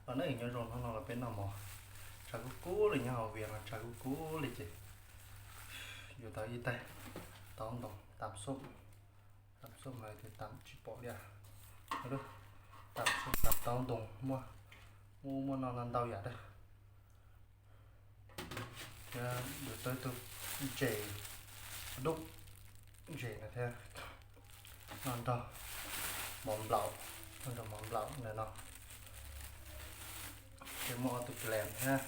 Los nej nyob zoo, hnub no los peb noj mov, tshav kub kub li nyob hauv Vias no, tshav kub kub li ces yuav tau ib tais taub ntoo tam xub, tam xub no tias tam tsis pom li, tam xub tam taub ntoo muaj, muaj muaj no no ntau yam dab. Thiab yuav tau ib tug ntses dub, ntses no thiab, noj nrog mov nplaum, noj nrog mov nplaum ntawm no. Thiab muaj ob tug plam thiab,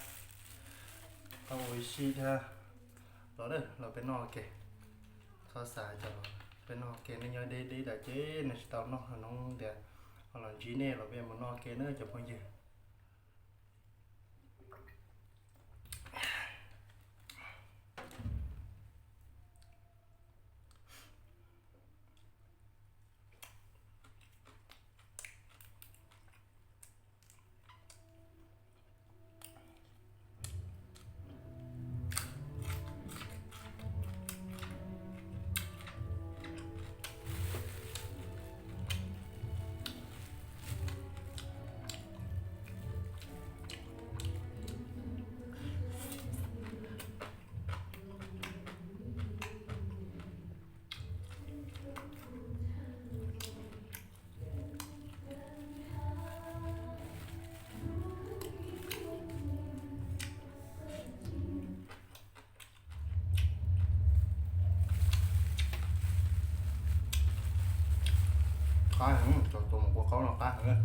tau ua ib si thiab. Los lawm los peb noj ua ke. Txhob xav hais tias peb noj ua ke nej nyob deb deb lawm ces nej tsis tau noj, hnub tias ho los ntsib nej los peb mus noj ua ke na cov phooj ywg. Qab heev, cov tus mus kua qaub no qab heev.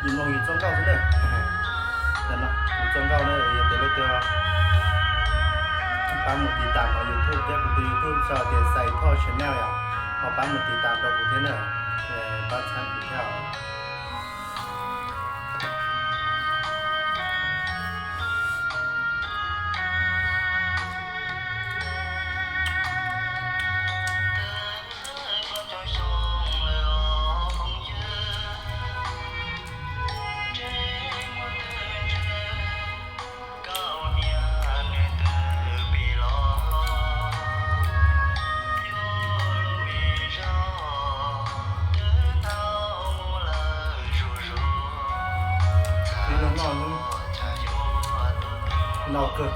Yim moos yim txoj nkauj xwb na. Yim moos yim txoj nkauj na, yog tias leej twg pab mus tiv tam hauv YouTube thiab, kuv tus YouTube sau tias Xais Thoj Channel yom, ho pab mus tiv tam rau kuv thiab na, pab txhawb kuv thiab os. Noj kawg.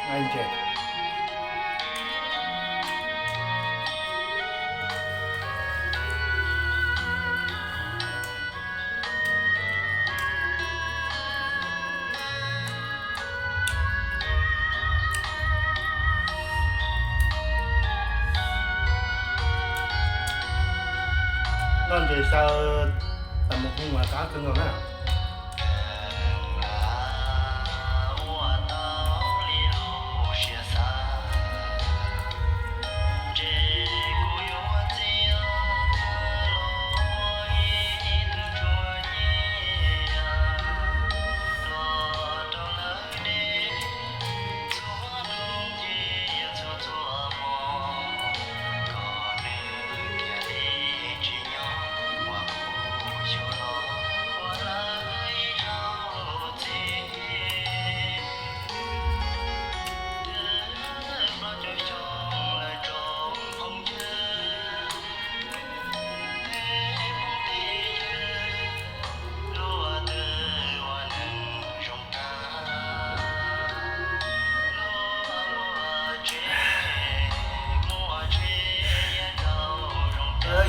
Ntses. Noj ntses xyaw tas mus pheej mas qab kawg nkaus na.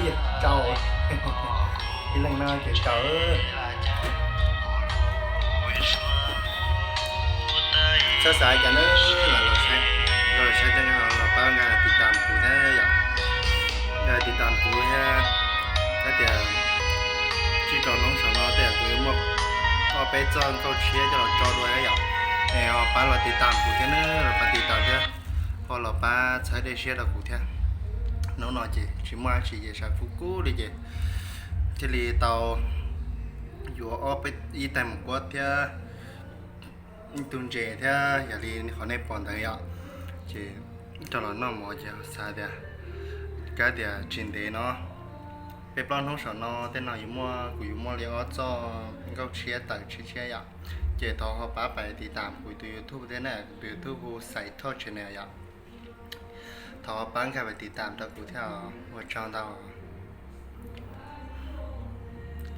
Yog tsaus, ib leeg no ces tsaus. Txhob xav cas na, los saib, los saib tej no los pab nkag tiv tam kuv thiab yom. Nkag tiv tam kuv thiab, thiab tias tsis tau hnub saum no tej zaum kuv yuav muaj ob peb txoj nkauj tshiab coj los tso dua thiab yom. Es ho pab los tiv tam kuv thiab na, los pab tiv tam thiab, ho los pab txhawb dej siab rau kuv thiab. Hnub no ces tsis muaj dab tsi ces sawv kub kub li ces thiaj li tau yuav ob peb ib tais maum kuab thiab ib tug ntses thiab yog li qhov nej pom ntawd yom. Ces coj los noj mov ces xav tias, kav tias tsis ntev no, peb plaub hnub saum no tej no yuav muaj, kuv yuav muaj li ob txoj nkauj tshiab tawm tshiab tshiab yom. Ces thov ho pab pais tiv tam kuv tus YouTube thiab na, kuv tus YouTube hu Xais Thoj Channel yom. Thov pab nkag pais tiv tam rau kuv thiab, ua tsaug ntau.